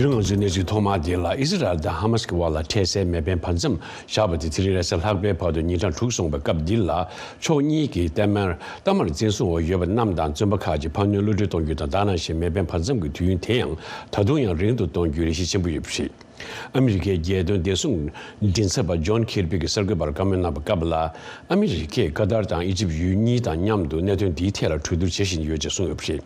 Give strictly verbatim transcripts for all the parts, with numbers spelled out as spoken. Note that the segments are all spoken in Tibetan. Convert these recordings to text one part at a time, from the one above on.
དེ་རིང་ང་ཚོའི་གནས་ཚུལ་ཐོག་མ་དེ་ལ། ཨི་ཟི་རལ་དང་ཧ་མ་སི་ཀྱི་དབར་ལ་འཕྲལ་སེལ་མེ་འཕེན་བར་མཚམས་བཞག་པ་དེ་དེ་རིང་རེས་གཟའ་ལྷག་པའི་བར་དུ་ཉིན་གྲངས་དྲུག་སོང་བའི་སྐབས་འདི་ལ། ཕྱོགས་གཉིས་ཀྱིས་གཏའ་མར་གཏའ་མར་བཙན་བཟུང་འོག་ཡོད་པ་རྣམས་དང་བཙོན་པ་ཁག་ཅིག་འཕར་སྣོན་གློད་གྲོལ་གཏོང་རྒྱུ་དང་། དེ་ནང་བཞིན་མེ་འཕེན་བར་མཚམས་ཀྱི་དུས་ཡུན་དེ་ཡང་ད་དུང་ཡང་རིང་དུ་གཏོང་རྒྱུའི་རེ་ཞིག་ཆེན་པོ་ཡོད་པ་རེད། ཨ་མི་རི་ཀའི་རྒྱལ་དོན་བདེ་སྲུང་མགྲིན་ཚབ་པ་ཇོན་ཁིར་པི་གྱིས་གསར་འགོད་པར་བཀའ་མོལ་གནང་བའི་སྐབས་ལ། ཨ་མི་རི་ཀས་ཀ་ཏར་དང་ཨི་ཇིབ་ཡུལ་གཉིས་དང་མཉམ་དུ་གནད་དོན་འདིའི་ཐད་ལ་གྲོས་བསྡུར་བྱེད་བཞིན་ཡོད་ཅེས་གསུངས་ཡོད་པ་རེད།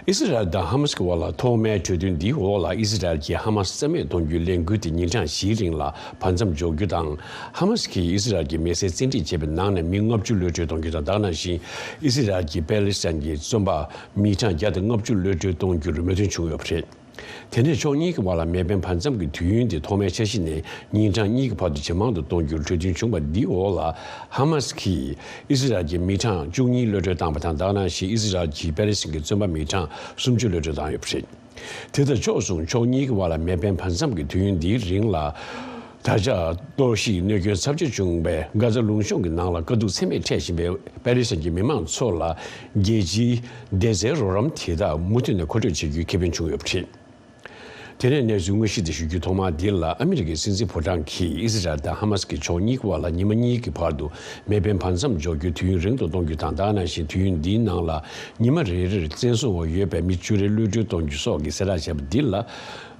ཨི་སི་རལ་དང་ཧ་མ་སི་ཀྱི་དབར་ལ་ཐོག་མའི་གྲོས་མཐུན་འདིའི་འོག་ལ། ཨི་སི་རལ་གྱིས་ཧ་མ་སི་རྩ་མེད་གཏོང་རྒྱུའི་ལས་འགུལ་དེ་ཉིན་གྲངས་བཞིའི་རིང་ལ་བར་མཚམས་འཇོག་རྒྱུ་དང་། ཧ་མ་སི་ཀྱིས་ཨི་སི་རལ་གྱི་མི་སེར་བཙན་ཁྲིད་བྱས་པའི་ནང་ནས་མི་ལྔ་བཅུ་གློད་གྲོལ་གཏོང་རྒྱུ་དང་། དེ་ནང་བཞིན་ཨི་སི་རལ་གྱིས་པེ་ལི་སི་ཐན་གྱི་བཙོན་པ་མི་གྲངས་བརྒྱ་དང་ལྔ་བཅུ་གློད་གྲོལ་གཏོང་རྒྱུར་མོས་མཐུན་བྱུང་ཡོད་པ་རེད། དེ་ནས་ཕྱོགས་གཉིས་ཀྱི་དབར་ལ་མེ་འཕེན་བར་མཚམས་ཀྱི་དུས་ཡུན་དེ་ཐོག་མའི་འཆར་གཞི་ནས་ཉིན་གྲངས་གཉིས་ཀྱི་བར་དུ་ཇེ་མང་དུ་གཏོང་རྒྱུར་གྲོས་མཐུན་བྱུང་བ་འདིའི་འོག་ལ། ཧ་མ་སི་ཀྱིས་ཨི་སི་རལ་གྱི་མི་གྲངས་བཅུ་གཉིས་གློད་གྲོལ་བཏང་བ་དང་། དེ་ནང་བཞིན་ཨི་སི་རལ་གྱིས་པེ་ལི་སི་ཐན་གྱི་བཙོན་པ་མི་གྲངས་སུམ་ཅུ་གློད་གྲོལ་བཏང་ཡོད་པ་རེད། དེ་དང་ཕྱོགས་མཚུངས་ཕྱོགས་གཉིས་ཀྱི་དབར་ལ་མེ་འཕེན་བར་མཚམས་ཀྱི་དུས་ཡུན་འདིའི་རིང་ལ། ད་ཆ་གཏོར་བཤིག་གནོད་སྐྱོན་ཚབས་ཆེ་བྱུང་བའི་གྷ་ཛ་ལུང་གཤོང་གི་ནང་ལ་དཀའ་སྡུག་ཚད་མེད་འཕྲད་བཞིན་པའི་པེ་ལི་སི་ཐན་གྱི་མི་མང་ཚོ་ལ་རྒྱལ་སྤྱིའི་བདེ་རྩའི་རོགས་རམ་དེ་དག་མུ་མཐུད་ནས་མཁོ་སྤྲོད་བྱེད་རྒྱུའི་ཁེ་ཕན་བྱུང་ཡོད་པ་རེད། དེ་ནས་གནས་ཚུལ་དངོས་གཞི་དེ་ཞུ་རྒྱུའི་ཐོག་མ་འདི་ལ། ཨ་མི་རི་ཀའི་སྲིད་འཛིན་ཕོ་བྲང་གིས་ཨི་སི་རལ་དང་ཧ་མ་སི་ཀྱི་ཕྱོགས་གཉིས་ཀྱི་དབར་ལ་ཉི་མ་གཉིས་ཀྱི་བར་དུ་མེ་འཕེན་བར་མཚམས་འཇོག་རྒྱུའི་དུས་ཡུན་རིང་དུ་གཏོང་རྒྱུ་དང་། དེ་ནང་བཞིན་དུས་ཡུན་འདིའི་ནང་ལ་ཉི་མ་རེ་རེར་བཙན་བཟུང་འོག་ཡོད་པའི་མི་བཅུ་རེ་གློད་གྲོལ་གཏོང་རྒྱུ་སོགས་ཀྱི་གསལ་བསྒྲགས་བྱས་པ་འདི་ལ།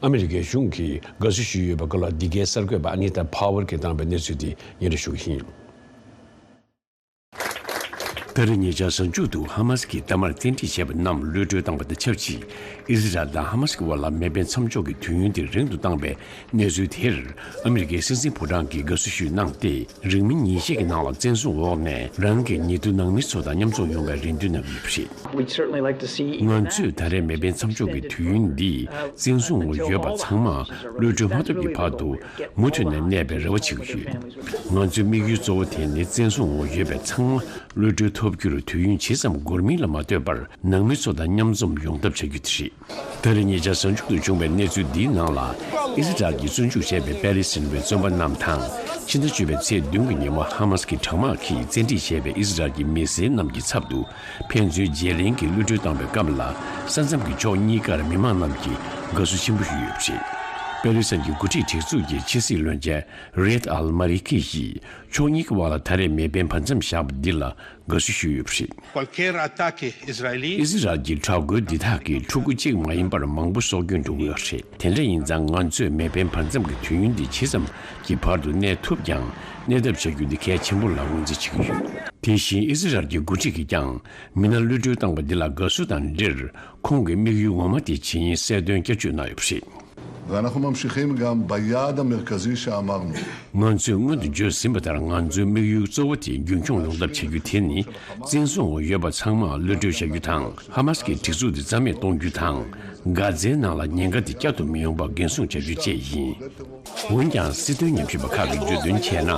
ཨ་མི་རི་ཀའི་གཞུང་གིས་དགའ་བསུ་ཞུས་ཡོད་པའི་སྐོར་ལ། འདི་གའི་གསར་འགོད་པ་ཨ་ནི་ཏཱ་ཕ་ཝར་གྱིས་བཏང་བའི་གནས་ཚུལ་དེ་སྙན་སྒྲོན་ཞུ་གི་ཡིན། ད་རེས་ཉེ་ཆར་གཟའ་མཇུག་ཏུ་ཧ་མ་སི་ཀྱིས་གཏའ་མར་བཙན་ཁྲིད་བྱས་པ་རྣམས་གློད་གྲོལ་བཏང་བ་དང་ཆབས་ཅིག་ཨི་སི་རལ་དང་ཧ་མ་སི་ཀྱི་དབར་ལ་མེ་འཕེན་མཚམས་འཇོག་གི་དུས་ཡུན་དེ་རིང་དུ་བཏང་བའི་གནས་ཚུལ་དེར། ཨ་མི་རི་ཀའི་སྲིད་འཛིན་ཕོ་བྲང་གིས་དགའ་བསུ་ཞུས་གནང་སྟེ། རིང་མིན་ཉིན་ཤས་ཀྱི་ནང་ལ་བཙན་བཟུང་འོག་ནས་རང་གི་ཉེ་དུ་ནང་མི་ཚོ་དང་མཉམ་འཛོམས་ཡོང་བའི་རེ་འདུན་གནང་གི་ཡོད་པ་རེད། We'd certainly like to see ང་ཚོས་ད་རེས་མེ་འཕེན་མཚམས་འཇོག་གི་དུས་ཡུན་འདི་བཙན་བཟུང་འོག་ཡོད་པ་ཚང་མ་གློད་གྲོལ་མ་ཐོབ་ཀྱི་བར་དུ་མུ་མཐུད་ནས་གནས་པའི་རེ་བ་བྱེད་ཀྱི་ཡོད། ང་ཚོའི་དམིགས་ཡུལ་གཙོ་བོ་དེ་ནི་བཙན་བཟུང་འོག་ཡོད་པའི་ཚང་མ་གློད་གྲོལ་ཐོབ་རྒྱུར་དུས་ཡུན་ཇི་ཙམ་འགོར་མིན་ལ་མ་ལྟོས་པར་ནང་མི་ཚོ་དང་མཉམ་འཛོམས་ཡོང་ཐབས་བྱ་རྒྱུ་དེ་རེད། ད་རེས་ཉེ་ཆར་གཟའ་མཇུག་ཏུ་བྱུང་བའི་གནས་ཚུལ་འདིའི་ནང་ལ། ཨི་སི་རལ་གྱིས་བཙོན་འཇུག་བྱས་པའི་པེ་ལི་སི་ཐན་པའི་བཙོན་པ་རྣམས་དང་། ཕྱི་ཟླ་བཅུ་པའི་ཚེས་བདུན་གྱི་ཉིན་མོ་ཧ་མ་སི་ཀྱི་དྲག་དམག་གིས་བཙན་ཁྲིད་བྱས་པའི་ཨི་སི་རལ་གྱི་མི་སེར་རྣམས་ཀྱི་ཚབ་ཏུ་ཕན་ཚུན་བརྗེ་ལེན་གྱིས་གློད་གྲོལ་བཏང་བའི་སྐབས་ལ། ས་མཚམས་ཀྱི་ཕྱོགས་གཉིས་ཀར་མི་མང་རྣམས་ཀྱིས་དགའ་བསུ་ཆེན་པོ་ཞུས་ཡོད་པ་རེད། པེ་ལི་སི་ཐན་གྱི་འགོ་ཁྲིད་སྒྲིག་འཛུགས་ཀྱི་ཕྱི་སྲིད་བློན་ཆེན་རེད་ཨལ་མ་རི་ཀི་ཡིས་ཕྱོགས་གཉིས་ཀྱི་དབར་ལ་ད་རེས་མེ་འཕེན་བར་མཚམས་བཞག་པ་འདི་ལ་དགའ་བསུ་ཞུས་ཡོད་པ་རེད། Cualquier ataque israelí ཨི་སི་རལ་གྱི་དྲག་རྒོལ་འདི་དག་གིས་ཕྲུ་གུ་གཅིག་མ་ཡིན་པར་མང་པོ་སྲོག་སྐྱོན་འགྲོ་གི་ཡོད་རེད། དེ་འདྲ་ཡིན་ཙང་ང་ཚོས་མེ་འཕེན་བར་མཚམས་ཀྱི་དུས་ཡུན་འདི་ཇི་ཙམ་གྱི་བར་དུ་གནས་ཐུབ་ཀྱང་གནས་ཐབས་བྱ་རྒྱུ་འདི་གལ་ཆེན་པོ་ལ་ངོས་འཛིན་བྱེད་ཀྱི་ཡོད། དེ་བཞིན་ཨི་སི་རལ་གྱི་འགོ་ཁྲིད་ཀྱིས་ཀྱང་མི་སྣ་གློད་གྲོལ་བཏང་བ་འདི་ལ་དགའ་བསུ་དང་འབྲེལ། ཁོང་གི་དམིགས་ཡུལ་ངོ་མ་དེ་ཇི་ཡིན་གསལ་སྟོན་བསྐྱར་བཅོས་གནང་ཡོད་པ་རེད། ואנחנו ממשיכים גם ביעד המרכזי שאמרנו. ང་ཚོས་སྔོན་དུ་བརྗོད་ཟིན་པ་ལྟར། ང་ཚོའི་དམིགས་ཡུལ་གཙོ་བོ་དེ་རྒྱུན་འཁྱོངས་ཡོང་ཐབས་བྱ་རྒྱུ་དེ་ནི། བཙན་བཟུང་འོག་ཡོད་པ་ཚང་མ་གློད་གྲོལ་བྱ་རྒྱུ་དང་། ཧ་མ་སི་ཀྱི་སྒྲིག་འཛུགས་དེ་རྩ་མེད་གཏོང་རྒྱུ་དང་། གྷ་ཛའི་ནང་ལ་ཉེན་ཁ་དེ་བསྐྱར་དུ་མི་ཡོང་བར་འགན་སྲུང་བྱ་རྒྱུ་བཅས་ཡིན། འོན་ཀྱང་། སྲིད་དོན་ཉམས་ཞིབ་པ་ཁག་གིས་བརྗོད་དོན་བྱས་ན།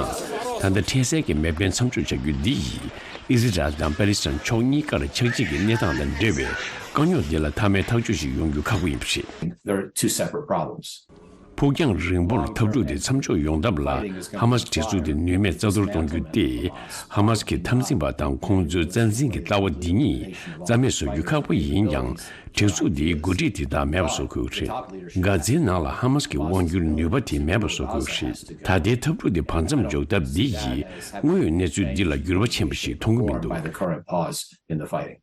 ད་ལྟ་འཕྲལ་སེལ་གྱི་མེ་འཕེན་མཚམས་འཇོག་བྱ་རྒྱུ་འདི་ཡིས། ཨི་སི་རལ་དང་པེ་ལི་སི་ཐན་ཕྱོགས་གཉིས་ཀར་ཆགས་འཇིག་གི་གནས་སྟངས་དང་འབྲེལ་བའི་དཀའ་རྙོག་འདི་ལ་མཐའ་མའི་ཐག་གཅོད་ཞིག་ཡོང་རྒྱུ་ཁག་པོ་ཡིན་པ་རེད། There are two separate problems. ཕུགས་རྒྱང་རིང་པོར་འཐབ་འཁྲུག་དེ་མཚམས་འཇོག་ཡོང་ཐབས་ལ། ཧ་མ་སི་སྒྲིག་འཛུགས་དེ་ནུས་མེད་རྩ་གཏོར་གཏོང་རྒྱུ་སྟེ། ཧ་མ་སི་ཀྱི་འཐབ་འཛིང་པ་དང་ཁོང་ཚོའི་རྩ་འཛིན་གྱི་ལྟ་བ་འདི་གཉིས་རྩ་མེད་བཟོ་རྒྱུ་ཁག་པོ་ཡིན་ཀྱང་། སྒྲིག་འཛུགས་འདིའི་འགོ་ཁྲིད་དེ་དག་མེད་པ་བཟོ་དགོས་རེད། གྷ་ཛའི་ནང་ལ་ཧ་མ་སི་ཀྱི་དབང་སྒྱུར་ནུས་པ་དེ་མེད་པ་བཟོ་དགོས་རེད། ད་ལྟའི་འཐབ་འཁྲུག་དེ་བར་མཚམས་འཇོག་ཐབས་འདི་ཡིས་དངོས་ཡོད་གནས་ཚུལ་འདི་ལ་འགྱུར་བ་ཕྱིན་པ་ཞིག་མཐོང་གི་མི་འདུག། By the current pause in the fighting.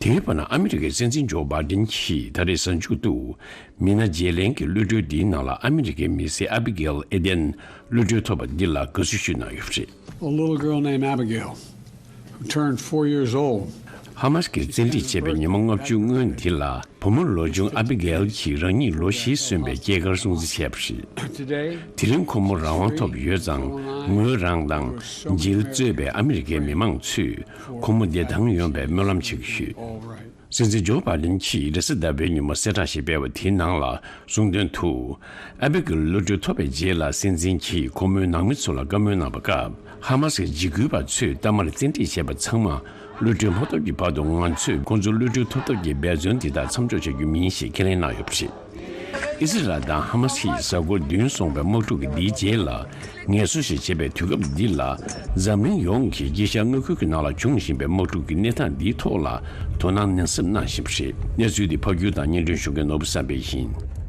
དེའི་བར་ན། ཨ་མི་རི་ཀའི་སྲིད་འཛིན་ཇོ་བྷའི་ཌེན་གྱིས་ད་རེས་གཟའ་མཇུག་ཏུ། མི་སྣ་བརྗེ་ལེན་གྱི་གློད་གྲོལ་འདིའི་ནང་ལ་ཨ་མི་རི་ཀའི་མི་སེར་ཨ་བྷི་གེལ་ཨེ་ཏན་གློད་གྲོལ་ཐོབ་པ་འདི་ལ་དགའ་བསུ་ཞུས་གནང་ཡོད་པ་རེད། A little girl named Abigail, who turned four years old. ཧ་མ་སི་ཀྱིས་བཙན་ཁྲིད་བྱས་པའི་ཉི་མ་ལྔ་བཅུ་སྔོན་འདི་ལ། བུ་མོ་ལོ་ཆུང་ཨ་བྷི་གེལ་གྱིས་རང་ཉིད་ལོ་བཞི་སོན་པའི་སྐྱེས་སྐར་སྲུང་བརྩི་བྱས་པ་རེད། དེ་རིང་ཁོ་མོ་རང་དབང་ཐོབ་ཡོད་ཙང་། ངོས་རང་དང་། འཇིལ་གཙོས་པའི་ཨ་མི་རི་ཀའི་མི་མང་ཚོས་ཁོ་མོ་བདེ་ཐང་ཡོང་བའི་སྨོན་ལམ་བྱེད་ཀྱི་ཡོད། སྲིད་འཛིན་ཇོ་བྷའི་ཌེན་གྱིས་རེས་གཟའ་ཟླ་བའི་ཉིན་མོ་གསལ་བསྒྲགས་ཤིག་སྤེལ་བ་དེའི་ནང་ལ་གསུངས་དོན་དུ། ཨ་བྷི་གེལ་གློད་གྲོལ་ཐོབ་པའི་རྗེས་ལ། སྲིད་འཛིན་གྱིས་ཁོ་མོའི་ནང་མི་ཚོ་ལ་བཀའ་མོལ་གནང་བ་སྐབས། ཧ་མ་སིའི་འཇིགས་སྐུལ་པ་ཚོས་གཏའ་མར་བཙན་ཁྲིད་བྱས་པ་ཚང་མ་གློད་གྲོལ་མ་ཐོབ་ཀྱི་བར་དུ། ང་ཚོས་ཁོང་ཚོ་གློད་གྲོལ་ཐོབ་ཐབས་ཀྱི་འབད་བརྩོན་དེ་དག་མཚམས་འཇོག་བྱ་རྒྱུ་མིན་ཞེས་ཁས་ལེན་གནང་ཡོད་པ་རེད། ཨི་སི་རལ་དང་ཧ་མ་སིས་གཟའ་འཁོར་བདུན་སོང་བའི་དམག་འཁྲུག་གི་འདིའི་རྗེས་ལ། ངལ་གསོ་ཞིག་བྱེད་པའི་དུས་སྐབས་འདི་ལ། འཛམ་གླིང་ཡོངས་ཀྱིས་དཀྱིལ་ཤར་མངའ་ཁུལ་གྱི་ནང་ལ་འབྱུང་བཞིན་པའི་དམག་འཁྲུག་གི་གནས་སྟངས་འདིའི་ཐོག་ལ་དོ་སྣང་ནན་གསབ་གནང་བཞིན་པ་རེད། གནས་ཚུལ་འདི་ཕབ་སྒྱུར་དང་སྙན་སྒྲོན་ཞུ་མཁན་ནོར་བུ་བསམ་འཕེལ་ཡིན།